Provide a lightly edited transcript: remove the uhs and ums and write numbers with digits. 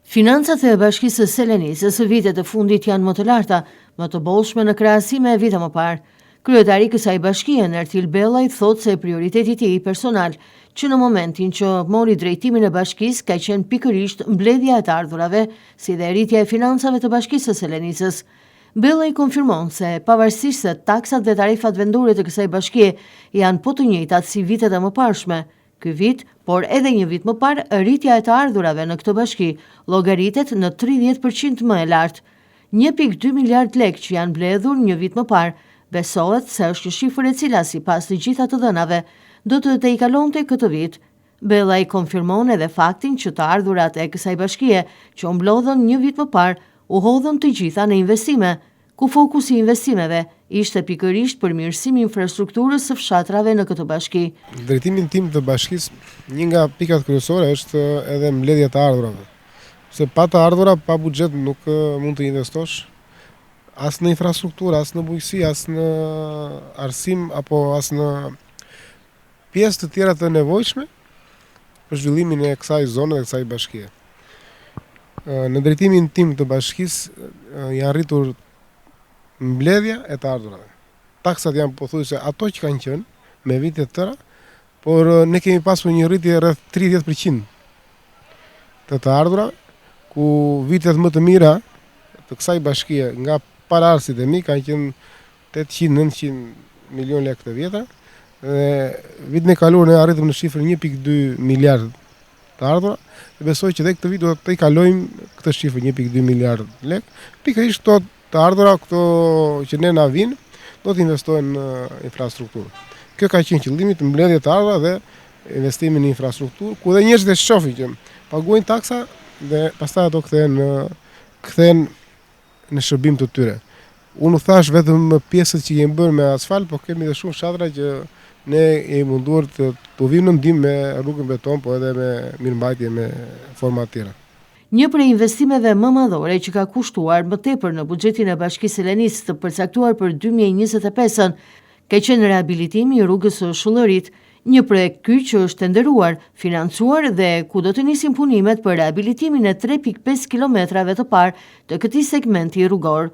Financat e Bashkisë së Selenicës vitet e fundit janë më të larta, më të bollshme në krahasim me vite më parë. Kryetari i kësaj bashkie, Nertil Bellaj, thotë se prioriteti i tij personal që në momentin që mori drejtimin e bashkisë ka qenë pikërisht mbledhja e të ardhurave, si dhe rritja e financave të Bashkisë së Selenicës. Bellaj konfirmon se pavarësisht se taksat dhe tarifat vendore të kësaj bashkie janë po të njëjtat si vitet e mëparshme, Ky vit, por edhe një vit më parë, rritja e të ardhurave në këtë bashki llogaritet në 30 për qind më e lartë. 1,2 miliardë lekë që janë mbledhur një vit më parë, besohet se është një shifër e cila sipas të gjitha të dhënave do të tejkalonte këtë vit. Bellaj konfirmon edhe faktin që të ardhurat e kësaj bashkie që u mblodhën një vit më parë u hodhën të gjitha në investime, ku fokusi i investimeve ishte pikërisht përmirësimi i infrastrukturës së fshatrave në këtë bashki. Në drejtimin tim të bashkisë, një nga pikat kryesore është edhe mbledhja e të ardhurave. Se pa të ardhura, pa buxhet nuk mund të investosh as në infrastrukturë, as në bujqësi, as në arsim apo as në pjesë të tjera të nevojshme për zhvillimin e kësaj zone dhe kësaj bashkie. Në drejtimin tim të bashkisë janë rritur mbledhja e të ardhurave. Taksat janë pothuajse ato që kanë qenë me vite të tëra, por ne kemi pasur një rritje rreth 30% të të ardhurave, ku vitet më të mira të kësaj bashkie nga paraardhësit e mi kanë qenë 800, 900 milion lekë të vjetra dhe vitin e kaluar ne arritëm në shifrën 1.2 miliard të ardhura dhe besoj që dhe këtë vit do të kalojmë këtë shifër 1.2 miliard lekë. Pikërisht këto të ardhura, këto që ne na vijnë, do të investohen në infrastrukturë. Kjo ka qenë qëllimi të mbledhje të ardhura dhe investimi në infrastrukturë, ku dhe njerëzit e shohin që paguajnë taksa dhe pastaj ato kthehen në kthehen në shërbim të tyre. Unë u thashë vetëm pjesët që kemi bërë me asfalt, po kemi dhe shumë fshatra që ne jemi munduar të t'u vijmë në ndihmë me rrugën beton, po edhe me mirëmbajtje me forma të tjera. Një prej investimeve më madhore që ka kushtuar më tepër në buxhetin e Bashkisë Selenicë të përcaktuar për 2025-ën ka qenë rehabilitimi i rrugës së Shullërit, një projekt ky që është tenderuar, financuar dhe ku do të nisin punimet për rehabilitimin e 3.5 kilometrave të parë të këtij segmenti rrugor.